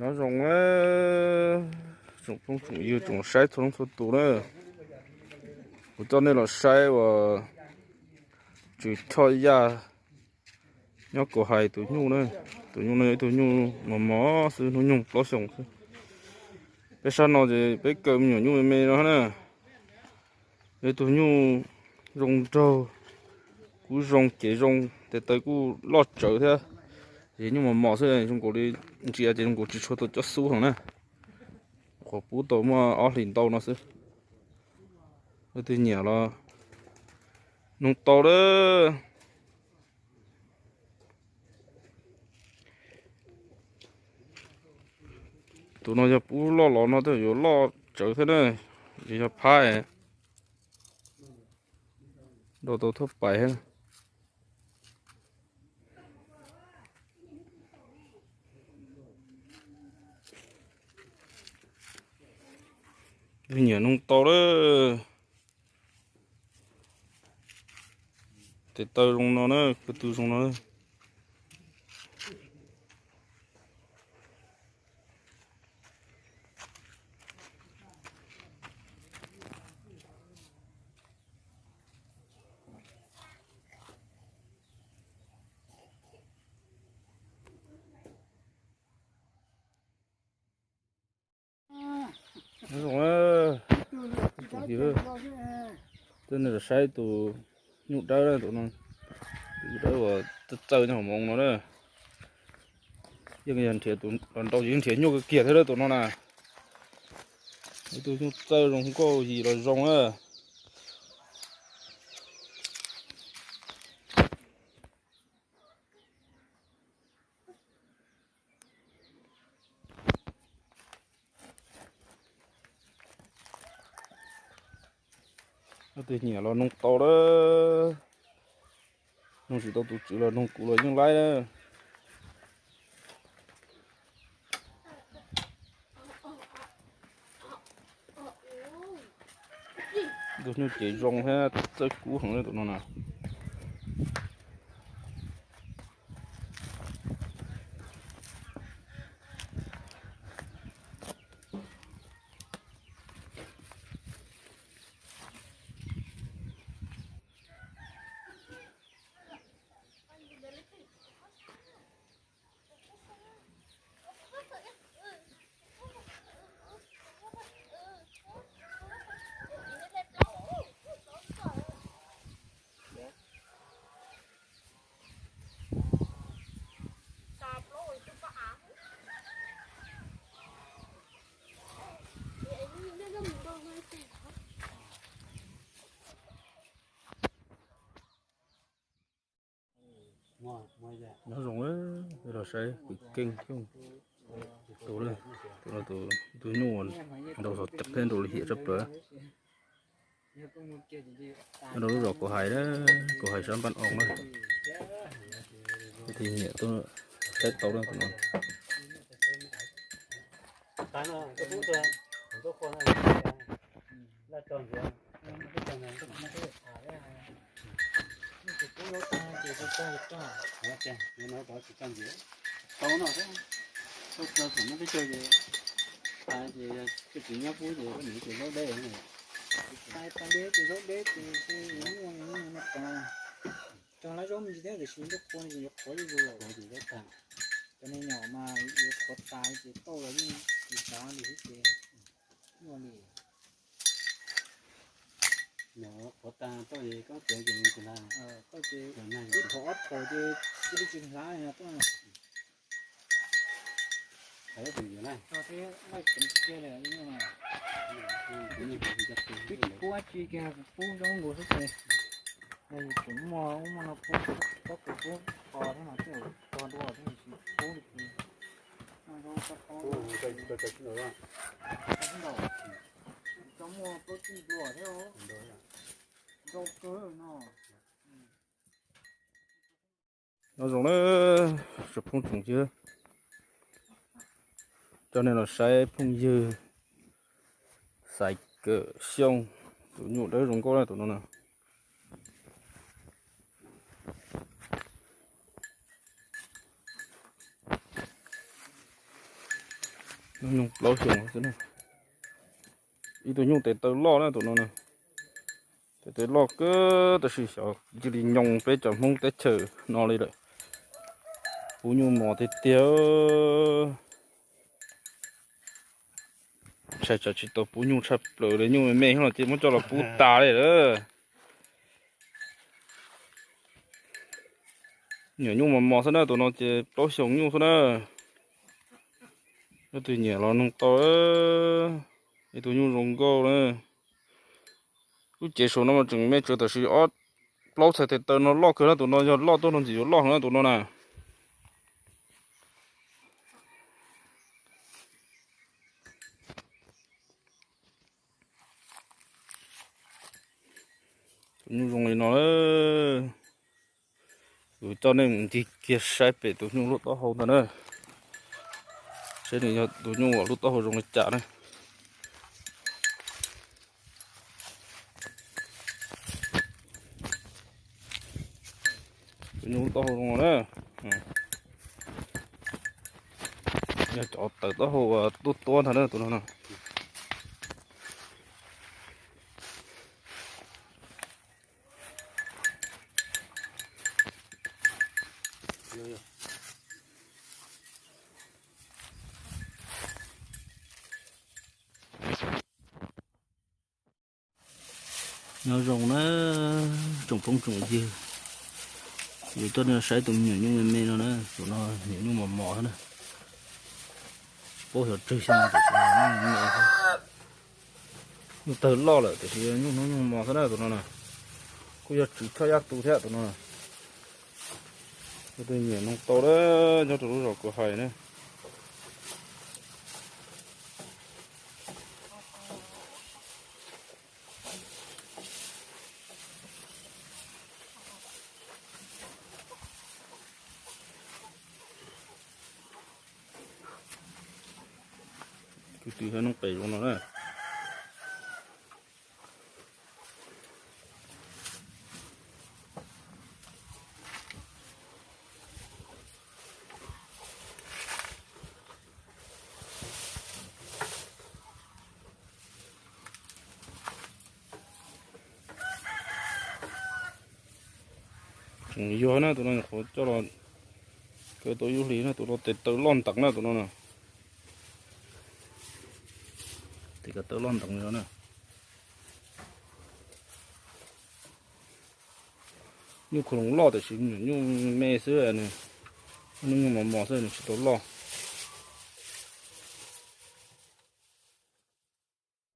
Nyob zoo na, tsoom phooj tsoom ywg tsoom saib txhua leej txhua tus na, kuv coj nej los saib uas Tswv Choj Yaj nyob Kaus Hais tus nyuj na. Tus nyuj no yog ib tug nyuj mos mos xwb, hnub nyoog plaub xyoos xwb. Peb sab no ces peb kaw me nyuam nyuj me me no na. Yog ib tug nyuj zoo nraug, kuj zoo cev zoo, tes taw kuj loj tsawv thiab. Ces nyuj mos mos xwb, zoo nkaus li ntsia ces zoo nkaus tsis tshua tau cov xub heev na. Qhuav pub tau muaj ob hlis ntau no xwb. Leej twg nyiam los noog tau lawm. Tus no yog pub loj los no twb yuav loj tsawv thiab na, yog phab nrau tau thuab pais thiab. Leej twg nyiam noog tau lawm. Tes taw zoo no na, ko tw zoo no. Nyob zoo, tus yawg, tej no saib tus nyuj dawb, tus no, tus nyuj dawb uas txawj txawj nyob hauv moos no na. Yeej yog nrhiav tus los nrau ces yeej nrhiav nyuaj kawg kiag thiab tus no na. Ib tug nyuj txawj zoo nkauj yim los zoo na. Leej twg nyiam los noog tau lawm. Noog tsis tau tus tswv los noog kuv los yeej laib na. Tus nyuj cev zoo thiab txawj kub heev tus no na. Nyob zoo, los saib kwv keej xyooj. Tus no, tus no tus nyuj nrau xov ceev thiab nrau li hiam tshaj plaws. Nyob rau lub zos Kaus Hais, Kaus Hais sab Npab Oo na. Leej twg nyiam tuaj saib tau na tus no. Cog lab zaub me ntsis thiab tiam sis ntuj qhua no ces yuav qhuav zuj zus lawm. Cov me nyuam mas yuav qhuav tas ces tauj los yeej tsis tsav li thiab ces nyuaj li. Qhuav tas tauj ces koj txiav ces tsis laj, tauj ces ib thaum ob thaum ces cia li tsis hlav no tuaj. Tog thiab laij ceev kiag li, twb tsis pub dab tsi kiag, pub zaub nkaus xwb ces yog yus tseem muaj ub muaj no pub, pob kws pub qos thiab mas tej zaum tog dua thiab yus tsis pub li ces muaj zaub tsob pob xwb ntaus, tsis tau muaj plaub tsib nplua thiab, ntau kawg no. Nyob zoo na, tsoom phooj tsoom ywg, coj nej los saib phooj ywg Xaiv Kawm Xyooj, tus nyuj dawb zoo nkauj na tus no na. Nyuj plaub xyoos xwb na. Ib tug nyuj tes taw loj na tus no na. Tes taw loj kawg tab sis xyov cia li nyoos peb cov Hmoob teb chaws no li lawm. Pub nyuj mos tiag tiag. Ntshai tsam tsis tau pub nyuj tshaj plaws li, nyuj me me los ces muab coj los pub tas li lawm. Nyiam nyuj mos mos xwb na, tus no ces plaub xyoos nyuj xwb na. Leej twg nyiam los nug tau. Ib tug nyuj zoo nkauj na. Lub cev saum no mas tseem me tsawv tab sis ob plaub txhais tes taw no loj kawg na, tus no yog loj tuaj no ntxim yuav loj heev na tus no na. Tus nyuj zoo li no, kuv coj nej mus ncig kiag saib pem tus nyuj lub taub hau ntag na. Saib nws yog tus nyuj uas lub taub hau zoo li cas na. Tus nyuj lub taub hau zoo na. Yog cov tawv taub hau tuaj tuab ntag na tus no na. Nyob zoo na tsoom phooj tsoom ywg, kuv coj nej saib tus me nyuam nyuj me me no na, tus no nyuam nyuj mos mos xwb na. Tsis paub xyov tsawg xyoo tiam sis nyuj tawg loj lawm tiam sis nyuj hnub nyuj mos xwb na tus no na. Kuj yog tswv choj yaj tu thiab tus no na. Tus twg nyiam nug tau na, nyob rau lub zos kuv hais na. Kuv twb hais nug pem zoo no na. Tseem yuag na tus no, nyuam qhuav coj los kaw tau ib lub hlis na, tus no tes taw loj nteev na tus no na. Tes taw loj nteev li no na. Nyuj khoom loj tiam sis nyuam nyuj me xwb, nyuj mos mos xwb nws tsis tau loj.